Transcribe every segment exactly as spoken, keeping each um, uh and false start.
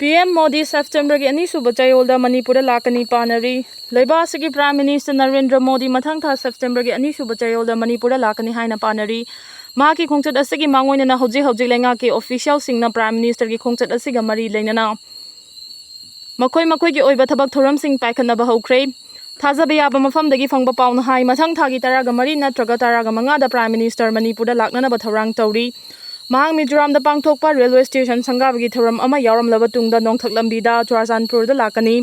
P M Modi ꯁꯦꯞꯇꯦꯝꯕꯔꯒꯤ ꯑꯅꯤꯁꯨꯕ ꯆꯌꯣꯜꯗ ꯃꯅꯤꯄꯨꯔꯗ ꯂꯥꯛꯀꯅꯤ ꯄꯥꯅꯔꯤ꯫ ꯂꯩꯕꯥꯛ ꯑꯁꯤꯒꯤ Prime Minister ꯅꯔꯦꯟꯗ꯭ꯔ ꯃꯣꯗꯤ ꯃꯊꯪ ꯊꯥ ꯁꯦꯞꯇꯦꯝꯕꯔꯒꯤ ꯑꯅꯤꯁꯨꯕ ꯆꯌꯣꯜꯗ ꯃꯅꯤꯄꯨꯔꯗ ꯂꯥꯛꯀꯅꯤ ꯍꯥꯏꯅ ꯄꯥꯅꯔꯤ꯫ ꯃꯍꯥꯛꯀꯤ ꯈꯣꯡꯆꯠ ꯑꯁꯤꯒꯤ ꯃꯥꯡꯑꯣꯏꯅꯅ ꯍꯧꯖꯤꯛ ꯍꯧꯖꯤꯛ ꯂꯩꯉꯥꯛꯀꯤ officialꯁꯤꯡꯅ Prime Ministerꯒꯤ ꯈꯣꯡꯆꯠ ꯑꯁꯤꯒ ꯃꯔꯤ ꯂꯩꯅꯅ ꯃꯈꯣꯏ ꯃꯈꯣꯏꯒꯤ ꯑꯣꯏꯕ ꯊꯕꯛ ꯊꯧꯔꯝꯁꯤꯡ ꯄꯥꯏꯈꯠꯅꯕ ꯍꯧꯈ꯭ꯔꯦ꯫ ꯊꯥꯖꯕ ꯌꯥꯕ ꯃꯐꯝꯗꯒꯤ ꯐꯪꯕ ꯄꯥꯎꯅ ꯍꯥꯏ, ꯃꯊꯪ ꯊꯥꯒꯤ ꯇꯔꯥꯒ ꯃꯔꯤ ꯅꯠꯇ꯭ꯔꯒ ꯇꯔꯥꯒ ꯃꯉꯥꯗ Prime Minister ꯃꯅꯤꯄꯨꯔꯗ ꯂꯥꯛꯅꯅꯕ ꯊꯧꯔꯥꯡ ꯇꯧꯔꯤ꯫ ꯃꯍꯥꯛ ꯃꯤꯖꯣꯔꯥꯝꯗ ꯄꯥꯡꯊꯣꯛꯄ railway station ꯁꯪꯒꯥꯕꯒꯤ ꯊꯧꯔꯝ ꯑꯃ ꯌꯥꯎꯔꯝꯂꯕ ꯇꯨꯡꯗ ꯅꯣꯡꯊꯛ ꯂꯝꯕꯤꯗ ꯆꯨꯔꯥꯆꯥꯟꯄꯨꯔꯗ ꯂꯥꯛꯀꯅꯤ꯫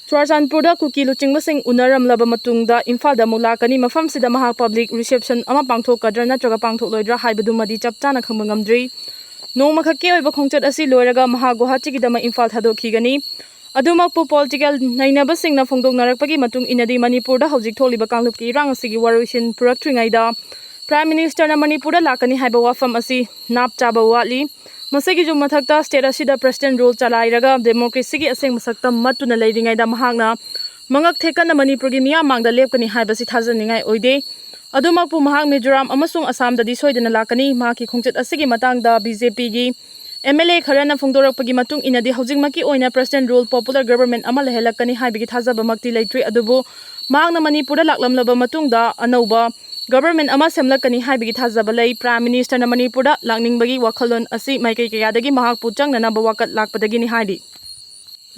ꯆꯨꯔꯥꯆꯥꯟꯄꯨꯔꯗ ꯀꯨꯀꯤ ꯂꯨꯆꯤꯡꯕꯁꯤꯡ ꯎꯅꯔꯝꯂꯕ ꯃꯇꯨꯡꯗ ꯏꯝꯐꯥꯜꯗ ꯑꯃꯨꯛ ꯂꯥꯛꯀꯅꯤ꯫ ꯃꯐꯝꯁꯤꯗ ꯃꯍꯥꯛ public reception ꯑꯃ ꯄꯥꯡꯊꯣꯛꯀꯗ꯭ꯔꯥ ꯅꯠꯇ꯭ꯔꯒ ꯄꯥꯡꯊꯣꯛꯂꯣꯏꯗ꯭ꯔꯥ ꯍꯥꯏꯕꯗꯨꯃꯗꯤ ꯆꯞ ꯆꯥꯅ ꯈꯪꯕ ꯉꯝꯗ꯭ꯔꯤ꯫ ꯅꯣꯡꯃꯈꯛꯀꯤ ꯑꯣꯏꯕ ꯈꯣꯡꯆꯠ ꯑꯁꯤ ꯂꯣꯏꯔꯒ ꯃꯍꯥꯛ ꯒꯨꯋꯥꯍꯥꯇꯤꯒꯤꯗꯃꯛ ꯏꯝꯐꯥꯜ ꯊꯥꯗꯣꯛꯈꯤꯒꯅꯤ꯫ ꯑꯗꯨꯃꯛꯄꯨ political ꯅꯩꯅꯕꯁꯤꯡꯅ ꯐꯣꯡꯗꯣꯛꯅꯔꯛꯄꯒꯤ ꯃꯇꯨꯡ ꯏꯟꯅꯗꯤ, ꯃꯅꯤꯄꯨꯔꯗ ꯍꯧꯖꯤꯛ ꯊꯣꯛꯂꯤꯕ ꯀꯥꯡꯂꯨꯞꯀꯤ ꯏꯔꯥꯡ ꯑꯁꯤꯒꯤ ꯋꯥꯔꯣꯏꯁꯤꯟ ꯄꯨꯔꯛꯇ꯭ꯔꯤꯉꯩꯗ Prime Ministerꯅ ꯃꯅꯤꯄꯨꯔꯗ ꯂꯥꯛꯀꯅꯤ ꯍꯥꯏꯕ ꯋꯥꯐꯝ ꯑꯁꯤ ꯅꯥꯞ ꯆꯥꯕ ꯋꯥꯠꯂꯤ꯫ ꯃꯁꯤꯒꯤꯁꯨ ꯃꯊꯛꯇ, state ꯑꯁꯤꯗ President rule ꯆꯂꯥꯏꯔꯒ democracyꯒꯤ ꯑꯁꯦꯡꯕ ꯁꯛꯇꯝ ꯃꯠꯇꯨꯅ ꯂꯩꯔꯤꯉꯩꯗ ꯃꯍꯥꯛꯅ ꯃꯉꯛ ꯊꯦꯛꯀꯠꯅ ꯃꯅꯤꯄꯨꯔꯒꯤ ꯃꯤꯌꯥꯝ ꯃꯥꯡꯗ ꯂꯦꯞꯀꯅꯤ ꯍꯥꯏꯕꯁꯤ ꯊꯥꯖꯅꯤꯡꯉꯥꯏ ꯑꯣꯏꯗꯦ꯫ ꯑꯗꯨꯃꯛꯄꯨ ꯃꯍꯥꯛ ꯃꯤꯖꯣꯔꯥꯝ ꯑꯃꯁꯨꯡ ꯑꯁꯥꯝꯗꯗꯤ ꯁꯣꯏꯗꯅ ꯂꯥꯛꯀꯅꯤ꯫ ꯃꯍꯥꯛꯀꯤ ꯈꯣꯡꯆꯠ ꯑꯁꯤꯒꯤ ꯃꯇꯥꯡꯗ BJPꯒꯤ MLA ꯈꯔꯅ ꯐꯣꯡꯗꯣꯔꯛꯄꯒꯤ ꯃꯇꯨꯡ ꯏꯟꯅꯗꯤ, ꯍꯧꯖꯤꯛꯃꯛꯀꯤ ꯑꯣꯏꯅ President rule, popular government ꯑꯃ ꯂꯩꯍꯜꯂꯛꯀꯅꯤ ꯍꯥꯏꯕꯒꯤ ꯊꯥꯖꯕꯃꯛꯇꯤ ꯂꯩꯇ꯭ꯔꯤ, ꯑꯗꯨꯕꯨ ꯃꯍꯥꯛꯅ ꯃꯅꯤꯄꯨꯔꯗ ꯂꯥꯛꯂꯝꯂꯕ ꯃꯇꯨꯡꯗ ꯑꯅꯧꯕ government ꯑꯃ ꯁꯦꯝꯂꯛꯀꯅꯤ ꯍꯥꯏꯕꯒꯤ ꯊꯥꯖꯕ ꯂꯩ꯫ Prime Ministerꯅ ꯃꯅꯤꯄꯨꯔꯗ ꯂꯥꯛꯅꯤꯡꯕꯒꯤ ꯋꯥꯈꯜꯂꯣꯟ ꯑꯁꯤ ꯃꯥꯏꯀꯩ ꯀꯌꯥꯗꯒꯤ ꯃꯍꯥꯛꯄꯨ ꯆꯪꯅꯅꯕ ꯋꯥꯀꯠ ꯂꯥꯛꯄꯗꯒꯤꯅꯤ ꯍꯥꯏꯔꯤ꯫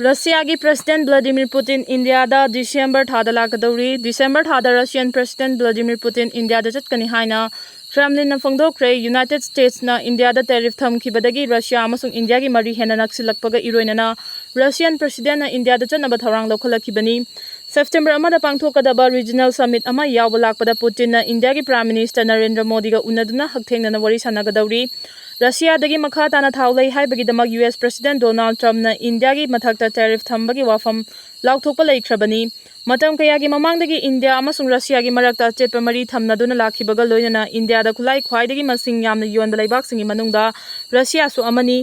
ꯔꯁꯤꯌꯥꯒꯤ President Vladimir Putin ꯏꯟꯗꯤꯌꯥꯗ December ꯊꯥꯗ ꯂꯥꯛꯀꯗꯧꯔꯤ꯫ December ꯊꯥꯗ Russian President Vladimir Putin ꯏꯟꯗꯤꯌꯥꯗ ꯆꯠꯀꯅꯤ ꯍꯥꯏꯅ Kremlinꯅ ꯐꯣꯡꯗꯣꯛꯈ꯭ꯔꯦ꯫ United Statesꯅ ꯏꯟꯗꯤꯌꯥꯗ tariff ꯊꯝꯈꯤꯕꯗꯒꯤ ꯔꯁꯤꯌꯥ ꯑꯃꯁꯨꯡ ꯏꯟꯗꯤꯌꯥꯒꯤ ꯃꯔꯤ ꯍꯦꯟꯅ ꯅꯛꯁꯤꯜꯂꯛꯄꯒ ꯏꯔꯣꯏꯅꯅ Russian Presidentꯅ ꯏꯟꯗꯤꯌꯥꯗ ꯆꯠꯅꯕ ꯊꯧꯔꯥꯡ ꯂꯧꯈꯠꯂꯛꯈꯤꯕꯅꯤ꯫ September ꯑꯃꯗ ꯄꯥꯡꯊꯣꯛꯀꯗꯕ regional summit ꯑꯃ ꯌꯥꯎꯕ ꯂꯥꯛꯄꯗ Putinꯅ ꯏꯟꯗꯤꯌꯥꯒꯤ Prime Minister ꯅꯔꯦꯟꯗ꯭ꯔ ꯃꯣꯗꯤꯒ ꯎꯅꯗꯨꯅ ꯍꯛꯊꯦꯡꯅꯅ ꯋꯥꯔꯤ ꯁꯥꯟꯅꯒꯗꯧꯔꯤ꯫ ꯔꯁꯤꯌꯥꯗꯒꯤ ꯃꯈꯥ ꯇꯥꯅ ꯊꯥꯎ ꯂꯩ ꯍꯥꯏꯕꯒꯤꯗꯃꯛ US President Donald Trumpꯅ ꯏꯟꯗꯤꯌꯥꯒꯤ ꯃꯊꯛꯇ tariff ꯊꯝꯕꯒꯤ ꯋꯥꯐꯝ ꯂꯥꯎꯊꯣꯛꯄ ꯂꯩꯈ꯭ꯔꯕꯅꯤ꯫ ꯃꯇꯝ ꯀꯌꯥꯒꯤ ꯃꯃꯥꯡꯗꯒꯤ ꯏꯟꯗꯤꯌꯥ ꯑꯃꯁꯨꯡ ꯔꯁꯤꯌꯥꯒꯤ ꯃꯔꯛꯇ ꯑꯆꯦꯠꯄ ꯃꯔꯤ ꯊꯝꯅꯗꯨꯅ ꯂꯥꯛꯈꯤꯕꯒ ꯂꯣꯏꯅꯅ ꯏꯟꯗꯤꯌꯥꯗ ꯈꯨꯠꯂꯥꯏ ꯈ꯭ꯋꯥꯏꯗꯒꯤ ꯃꯁꯤꯡ ꯌꯥꯝꯅ ꯌꯣꯟꯕ ꯂꯩꯕꯥꯛꯁꯤꯡꯒꯤ ꯃꯅꯨꯡꯗ ꯔꯁꯤꯌꯥꯁꯨ ꯑꯃꯅꯤ꯫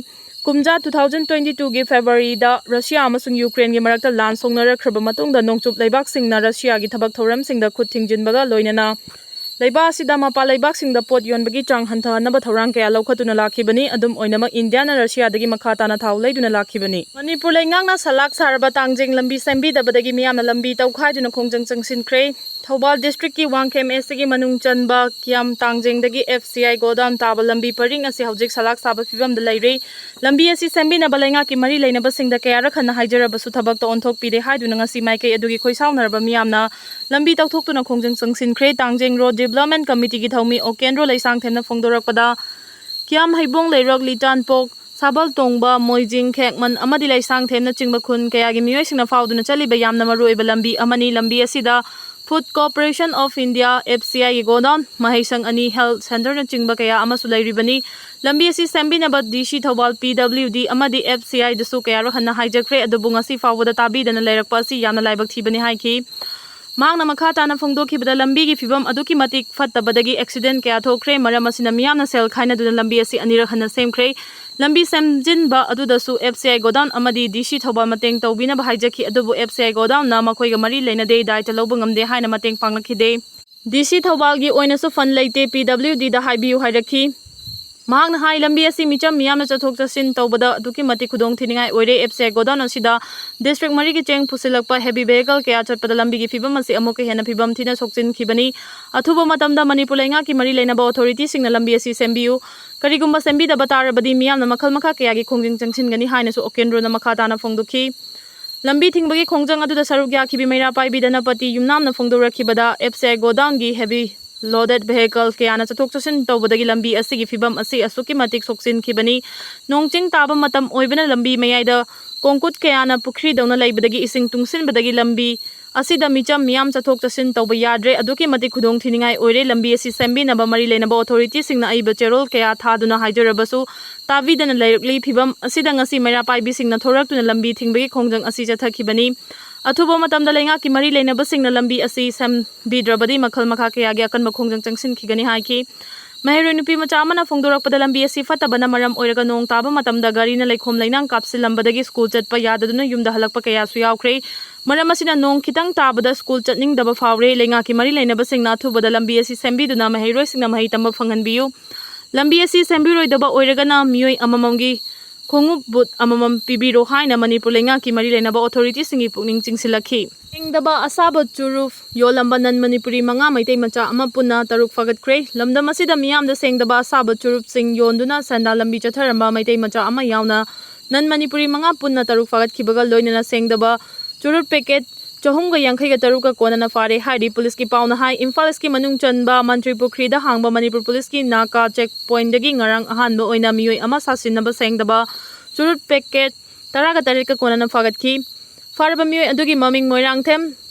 ꯀꯨꯝꯖꯥ two thousand twenty twoꯒꯤ Februaryꯗ ꯔꯁꯤꯌꯥ ꯑꯃꯁꯨꯡ Ukraineꯒꯤ ꯃꯔꯛꯇ ꯂꯥꯟ ꯁꯣꯛꯅꯔꯛꯈ꯭ꯔꯕ ꯃꯇꯨꯡꯗ ꯅꯣꯡꯆꯨꯞ ꯂꯩꯕꯥꯛꯁꯤꯡꯅ ꯔꯁꯤꯌꯥꯒꯤ ꯊꯕꯛ ꯊꯧꯔꯝꯁꯤꯡꯗ ꯈꯨꯠ ꯊꯤꯡꯖꯤꯟꯕꯒ ꯂꯣꯏꯅꯅ ꯂꯩꯕꯥꯛ ꯑꯁꯤꯗ ꯃꯄꯥꯟ ꯂꯩꯕꯥꯛꯁꯤꯡꯗ ꯄꯣꯠ ꯌꯣꯟꯕꯒꯤ ꯆꯥꯡ ꯍꯟꯊꯍꯟꯅꯕ ꯊꯧꯔꯥꯡ ꯀꯌꯥ ꯂꯧꯈꯠꯇꯨꯅ ꯂꯥꯛꯈꯤꯕꯅꯤ꯫ ꯑꯗꯨꯝ ꯑꯣꯏꯅꯃꯛ, ꯏꯟꯗꯤꯌꯥꯅ ꯔꯁꯤꯌꯥꯗꯒꯤ ꯃꯈꯥ ꯇꯥꯅ ꯊꯥꯎ ꯂꯩꯗꯨꯅ ꯂꯥꯛꯈꯤꯕꯅꯤ꯫ ꯃꯅꯤꯄꯨꯔ ꯂꯩꯉꯥꯛꯅ ꯁꯂꯥꯛ ꯁꯥꯔꯕ ꯇꯥꯡꯖꯦꯡ ꯂꯝꯕꯤ ꯁꯦꯝꯕꯤꯗꯕꯗꯒꯤ ꯃꯤꯌꯥꯝꯅ ꯂꯝꯕꯤ ꯇꯧꯈꯥꯏꯗꯨꯅ ꯈꯣꯡꯖꯪ ꯆꯪꯁꯤꯟꯈ꯭ꯔꯦ꯫ ꯊꯧꯕꯥꯜ district ꯀꯤ ꯋꯥꯡꯈꯦꯝ ꯑꯦꯁ ꯇꯤꯒꯤ ꯃꯅꯨꯡ ꯆꯟꯕ ꯀꯤꯌꯥꯝ ꯇꯥꯡꯖꯦꯡꯗꯒꯤ F C I godown ꯇꯥꯕ ꯂꯝꯕꯤ ꯄꯔꯤꯡ ꯑꯁꯤ ꯍꯧꯖꯤꯛ ꯁꯂꯥꯛ ꯁꯥꯕ ꯐꯤꯕꯝꯗ ꯂꯩꯔꯦ꯫ ꯂꯝꯕꯤ ꯑꯁꯤ ꯁꯦꯝꯕꯤꯅꯕ ꯂꯩꯉꯥꯛꯀꯤ ꯃꯔꯤ ꯂꯩꯅꯕꯁꯤꯡꯗ ꯀꯌꯥꯔꯛ ꯍꯟꯅ ꯍꯥꯏꯖꯔꯕꯁꯨ ꯊꯕꯛꯇ ꯑꯣꯟꯊꯣꯛꯄꯤꯗꯦ ꯍꯥꯏꯗꯨꯅ ꯉꯁꯤ ꯃꯥꯏꯀꯩ ꯑꯗꯨꯒꯤ ꯈꯣꯏꯁꯥꯎꯅꯔꯕ ꯃꯤꯌꯥꯝꯅ ꯂꯝꯕꯤ ꯇꯧꯊꯣꯛꯇꯨꯅ ꯈꯣꯡꯖꯪ ꯆꯪꯁꯤꯟꯈ꯭ꯔꯦ꯫ ꯇꯥꯡꯖꯦꯡ Road Development Committee ꯒꯤ ꯊꯧꯃꯤ ꯑꯣꯀꯦꯟꯗ꯭ꯔꯣ ꯂꯩꯁꯥꯡꯊꯦꯝꯅ ꯐꯣꯡꯗꯣꯔꯛꯄꯗ, ꯀꯤꯌꯥꯝ ꯍꯩꯕꯣꯡ ꯂꯩꯔꯛ, ꯂꯤꯇꯥꯟꯄꯣꯛ, ꯁꯥꯕꯜ ꯇꯣꯡꯕ, ꯃꯣꯏꯖꯤꯡ, ꯈꯦꯛꯃꯟ ꯑꯃꯗꯤ ꯂꯩꯁꯥꯡꯊꯦꯝꯅꯆꯤꯡꯕ ꯈꯨꯟ ꯀꯌꯥꯒꯤ ꯃꯤꯑꯣꯏꯁꯤꯡꯅ ꯐꯥꯎꯗꯨꯅ ꯆꯠꯂꯤꯕ ꯌꯥꯝꯅ ꯃꯔꯨꯑꯣꯏꯕ ꯂꯝꯕꯤ ꯑꯃꯅꯤ꯫ ꯂꯝꯕꯤ ꯑꯁꯤꯗ Food Corporation of India, F C I ꯒꯤ godown, ꯃꯍꯩꯁꯪ ꯑꯅꯤ, health centre ꯅꯆꯤꯡꯕ ꯀꯌꯥ ꯑꯃꯁꯨ ꯂꯩꯔꯤꯕꯅꯤ꯫ ꯂꯝꯕꯤ ꯑꯁꯤ ꯁꯦꯝꯕꯤꯅꯕ D C Thoubal, P W D ꯑꯃꯗꯤ F C I ꯗꯁꯨ ꯀꯌꯥꯔꯛ ꯍꯟꯅ ꯍꯥꯏꯖꯈ꯭ꯔꯦ, ꯑꯗꯨꯕꯨ ꯉꯁꯤ ꯐꯥꯎꯕꯗ ꯇꯥꯕꯤꯗꯅ ꯂꯩꯔꯛꯄ ꯑꯁꯤ ꯌꯥꯝꯅ ꯂꯥꯏꯕꯛ ꯊꯤꯕꯅꯤ ꯍꯥꯏꯈꯤ꯫ ꯃꯍꯥꯛꯅ ꯃꯈꯥ ꯇꯥꯅ ꯐꯣꯡꯗꯣꯛꯈꯤꯕꯗ, ꯂꯝꯕꯤꯒꯤ ꯐꯤꯕꯝ ꯑꯗꯨꯛꯀꯤ ꯃꯇꯤꯛ ꯐꯠꯇꯕꯗꯒꯤ accident ꯀꯌꯥ ꯊꯣꯛꯈ꯭ꯔꯦ, ꯃꯔꯝ ꯑꯁꯤꯅ ꯃꯤꯌꯥꯝꯅ ꯁꯦꯜ ꯈꯥꯏꯅꯗꯨꯅ ꯂꯝꯕꯤ ꯑꯁꯤ ꯑꯅꯤꯔꯛ ꯍꯟꯅ ꯁꯦꯝꯈ꯭ꯔꯦ꯫ ꯂꯝꯕꯤ ꯁꯦꯝꯖꯤꯟꯕ ꯑꯗꯨꯗꯁꯨ F C I godown ꯑꯃꯗꯤ D C ꯊꯧꯕꯥꯜ ꯃꯇꯦꯡ ꯇꯧꯕꯤꯅꯕ ꯍꯥꯏꯖꯈꯤ, ꯑꯗꯨꯕꯨ F C I godown ꯅ ꯃꯈꯣꯏꯒ ꯃꯔꯤ ꯂꯩꯅꯗꯦ, ꯗꯥꯏꯇ ꯂꯧꯕ ꯉꯝꯗꯦ ꯍꯥꯏꯅ ꯃꯇꯦꯡ ꯄꯥꯡꯂꯛꯈꯤꯗꯦ꯫ D C ꯊꯧꯕꯥꯜꯒꯤ ꯑꯣꯏꯅꯁꯨ fund ꯂꯩꯇꯦ, P W D ꯗ ꯍꯥꯏꯕꯤꯌꯨ ꯍꯥꯏꯔꯛꯈꯤ꯫ ꯃꯍꯥꯛꯅ ꯍꯥꯏ, ꯂꯝꯕꯤ ꯑꯁꯤ ꯃꯤꯆꯝ ꯃꯤꯌꯥꯝꯅ ꯆꯠꯊꯣꯛ ꯆꯠꯁꯤꯟ ꯇꯧꯕꯗ ꯑꯗꯨꯛꯀꯤ ꯃꯇꯤꯛ ꯈꯨꯗꯣꯡ ꯊꯤꯅꯤꯡꯉꯥꯏ ꯑꯣꯏꯔꯦ꯫ F C I godown ꯑꯁꯤꯗ district ꯃꯔꯤꯒꯤ ꯆꯦꯡ ꯄꯨꯁꯤꯜꯂꯛꯄ heavy vehicle ꯀꯌꯥ ꯆꯠꯄꯗ ꯂꯝꯕꯤꯒꯤ ꯐꯤꯕꯝ ꯑꯁꯤ ꯑꯃꯨꯛꯀ ꯍꯦꯟꯅ ꯐꯤꯕꯝ ꯊꯤꯅ ꯁꯣꯛꯆꯤꯟꯈꯤꯕꯅꯤ꯫ ꯑꯊꯨꯕ ꯃꯇꯝꯗ ꯃꯅꯤꯄꯨꯔ ꯂꯩꯉꯥꯛꯀꯤ ꯃꯔꯤ ꯂꯩꯅꯕ authority ꯁꯤꯡꯅ ꯂꯝꯕꯤ ꯑꯁꯤ ꯁꯦꯝꯕꯤꯌꯨ꯫ ꯀꯔꯤꯒꯨꯝꯕ ꯁꯦꯝꯕꯤꯗꯕ ꯇꯥꯔꯕꯗꯤ ꯃꯤꯌꯥꯝꯅ ꯃꯈꯜ ꯃꯈꯥ ꯀꯌꯥꯒꯤ ꯈꯣꯡꯖꯪ ꯆꯪꯁꯤꯟꯒꯅꯤ ꯍꯥꯏꯅꯁꯨ ꯑꯣꯀꯦꯟꯗ꯭ꯔꯣꯅ ꯃꯈꯥ ꯇꯥꯅ ꯐꯣꯡꯗꯣꯛꯈꯤ꯫ ꯂꯝꯕꯤ ꯊꯤꯡꯕꯒꯤ ꯈꯣꯡꯖꯪ ꯑꯗꯨꯗ ꯁꯔꯨꯛ ꯌꯥꯈꯤꯕꯤ ꯃꯩꯔꯥ ꯄꯥꯏꯕꯤ ꯙꯅꯄꯇꯤ ꯌꯨꯝꯅꯥꯝꯅ ꯐꯣꯡꯗꯣꯔꯛꯈꯤꯕꯗ, F C I godown ꯒꯤ heavy loaded vehicle ꯀꯌꯥꯅ ꯆꯠꯊꯣꯛ ꯆꯠꯁꯤꯟ ꯇꯧꯕꯗꯒꯤ ꯂꯝꯕꯤ ꯑꯁꯤꯒꯤ ꯐꯤꯕꯝ ꯑꯁꯤ ꯑꯁꯨꯛꯀꯤ ꯃꯇꯤꯛ ꯁꯣꯛꯆꯤꯟꯈꯤꯕꯅꯤ꯫ ꯅꯣꯡ ꯆꯤꯡ ꯇꯥꯕ ꯃꯇꯝ ꯑꯣꯏꯕꯅ ꯂꯝꯕꯤ ꯃꯌꯥꯏꯗ ꯀꯣꯡꯀꯨꯠ ꯀꯌꯥꯅ ꯄꯨꯈ꯭ꯔꯤꯗꯧꯅ ꯂꯩꯕꯗꯒꯤ ꯏꯁꯤꯡ ꯇꯨꯡꯁꯤꯟꯕꯗꯒꯤ ꯂꯝꯕꯤ ꯑꯁꯤꯗ ꯃꯤꯆꯝ ꯃꯤꯌꯥꯝ ꯆꯠꯊꯣꯛ ꯆꯠꯁꯤꯟ ꯇꯧꯕ ꯌꯥꯗ꯭ꯔꯦ꯫ ꯑꯗꯨꯛꯀꯤ ꯃꯇꯤꯛ ꯈꯨꯗꯣꯡ ꯊꯤꯅꯤꯡꯉꯥꯏ ꯑꯣꯏꯔꯦ꯫ ꯂꯝꯕꯤ ꯑꯁꯤ ꯁꯦꯝꯕꯤꯅꯕ ꯃꯔꯤ ꯂꯩꯅꯕ authority ꯁꯤꯡꯅ ꯑꯏꯕ ꯆꯦꯔꯣꯜ ꯀꯌꯥ ꯊꯥꯗꯨꯅ ꯍꯥꯏꯖꯔꯕꯁꯨ ꯇꯥꯕꯤꯗꯅ ꯂꯩꯔꯛꯂꯤ꯫ ꯐꯤꯕꯝ ꯑꯁꯤꯗ ꯉꯁꯤ ꯃꯩꯔꯥ ꯄꯥꯏꯕꯤꯁꯤꯡꯅ ꯊꯣꯔꯛꯇꯨꯅ ꯂꯝꯕꯤ ꯊꯤꯡꯕꯒꯤ ꯈꯣꯡꯖꯪ ꯑꯁꯤ ꯆꯠꯊꯈꯤꯕꯅꯤ꯫ ꯑꯊꯨꯕ ꯃꯇꯝꯗ ꯂꯩꯉꯥꯛꯀꯤ ꯃꯔꯤ ꯂꯩꯅꯕꯁꯤꯡꯅ ꯂꯝꯕꯤ ꯑꯁꯤ ꯁꯦꯝꯕꯤꯗ꯭ꯔꯕꯗꯤ ꯃꯈꯜ ꯃꯈꯥ ꯀꯌꯥꯒꯤ ꯑꯀꯟꯕ ꯈꯣꯡꯖꯪ ꯆꯪꯁꯤꯟꯈꯤꯒꯅꯤ ꯍꯥꯏꯈꯤ꯫ ꯃꯍꯩꯔꯣꯏ ꯅꯨꯄꯤ ꯃꯆꯥ ꯑꯃꯅ ꯐꯣꯡꯗꯣꯔꯛꯄꯗ, ꯂꯝꯕꯤ ꯑꯁꯤ ꯐꯠꯇꯕꯅ ꯃꯔꯝ ꯑꯣꯏꯔꯒ ꯅꯣꯡ ꯇꯥꯕ ꯃꯇꯝꯗ ꯒꯥꯔꯤꯅ ꯂꯩꯈꯣꯝ ꯂꯩꯅꯥꯡ ꯀꯥꯞꯁꯤꯜꯂꯝꯕꯗꯒꯤ ꯁ꯭ꯀꯨꯜ ꯆꯠꯄ ꯌꯥꯗꯗꯨꯅ ꯌꯨꯝꯗ ꯍꯜꯂꯛꯄ ꯀꯌꯥꯁꯨ ꯌꯥꯎꯈ꯭ꯔꯦ꯫ ꯃꯔꯝ ꯑꯁꯤꯅ ꯅꯣꯡ ꯈꯤꯇꯪ ꯇꯥꯕꯗ ꯁ꯭ꯀꯨꯜ ꯆꯠꯅꯤꯡꯗꯕ ꯐꯥꯎꯔꯦ꯫ ꯂꯩꯉꯥꯛꯀꯤ ꯃꯔꯤ ꯂꯩꯅꯕꯁꯤꯡꯅ ꯑꯊꯨꯕꯗ ꯂꯝꯕꯤ ꯑꯁꯤ ꯁꯦꯝꯕꯤꯗꯨꯅ ꯃꯍꯩꯔꯣꯏꯁꯤꯡꯅ ꯃꯍꯩ ꯇꯝꯕ ꯐꯪꯍꯟꯕꯤꯌꯨ꯫ ꯂꯝꯕꯤ ꯑꯁꯤ ꯁꯦꯝꯕꯤꯔꯣꯏꯗꯕ ꯑꯣꯏꯔꯒꯅ ꯃꯤꯑꯣꯏ ꯑꯃꯃꯝꯒꯤ ꯈꯣꯡꯎꯞ ꯕꯨꯠ ꯑꯃꯃꯝ ꯄꯤꯕꯤꯔꯣ ꯍꯥꯏꯅ ꯃꯅꯤꯄꯨꯔ ꯂꯩꯉꯥꯛꯀꯤ ꯃꯔꯤ ꯂꯩꯅꯕ ꯑꯣꯊꯣꯔꯤꯇꯤꯁꯤꯡꯒꯤ ꯄꯨꯛꯅꯤꯡ ꯆꯤꯡꯁꯤꯜꯂꯛꯈꯤ꯫ ꯁꯦꯡꯗꯕ ꯑꯁꯥꯕ ꯆꯨꯔꯨꯞ ꯌꯣꯜꯂꯝꯕ ꯅꯟ ꯃꯅꯤꯄꯨꯔꯤ ꯃꯉꯥ ꯃꯩꯇꯩ ꯃꯆꯥ ꯑꯃ ꯄꯨꯟꯅ ꯇꯔꯨꯛ ꯐꯥꯒꯠꯈ꯭ꯔꯦ꯫ ꯂꯝꯗꯝ ꯑꯁꯤꯗ ꯃꯤꯌꯥꯝꯗ ꯁꯦꯡꯗꯕ ꯑꯁꯥꯕ ꯆꯨꯔꯨꯞꯁꯤꯡ ꯌꯣꯟꯗꯨꯅ ꯁꯦꯟꯗꯥꯟ ꯂꯝꯕꯤ ꯆꯠꯊꯔꯝꯕ ꯃꯩꯇꯩ ꯃꯆꯥ ꯑꯃ ꯌꯥꯎꯅ ꯅꯟ ꯃꯅꯤꯄꯨꯔꯤ ꯃꯉꯥ ꯄꯨꯟꯅ ꯇꯔꯨꯛ ꯐꯥꯒꯠꯈꯤꯕꯒ ꯂꯣꯏꯅꯅ ꯁꯦꯡꯗꯕ ꯆꯨꯔꯨꯞ ꯄꯦꯀꯦꯠ ꯆꯍꯨꯝꯒ ꯌꯥꯡꯈꯩꯒ ꯇꯔꯨꯛꯀ ꯀꯣꯟꯅꯅ ꯐꯥꯔꯦ ꯍꯥꯏꯔꯤ ꯄꯨꯂꯤꯁꯀꯤ ꯄꯥꯎꯅ ꯍꯥꯏ꯫ ꯏꯝꯐꯥꯜ ꯏꯁꯀꯤ ꯃꯅꯨꯡ ꯆꯟꯕ ꯃꯟꯇ꯭ꯔꯤ ꯄꯨꯈ꯭ꯔꯤꯗ ꯍꯥꯡꯕ ꯃꯅꯤꯄꯨꯔ ꯄꯨꯂꯤꯁꯀꯤ ꯅꯥꯀꯥ ꯆꯦꯛ ꯄꯣꯏꯟꯗꯒꯤ ꯉꯔꯥꯡ ꯑꯍꯥꯟꯕ ꯑꯣꯏꯅ ꯃꯤꯑꯣꯏ ꯑꯃ ꯁꯥꯁꯤꯟꯅꯕ ꯁꯦꯡꯗꯕ ꯆꯨꯔꯨꯞ ꯄꯦꯀꯦꯠ ꯇꯔꯥꯒ ꯇꯔꯦꯠꯀ ꯀꯣꯟꯅꯅ ꯐꯥꯒꯠꯈꯤ꯫ ꯐꯥꯔꯕ ꯃꯤꯑꯣꯏ ꯑꯗꯨꯒꯤ ꯃꯃꯤꯡ ꯃꯣꯏꯔꯥꯡꯊꯦꯝ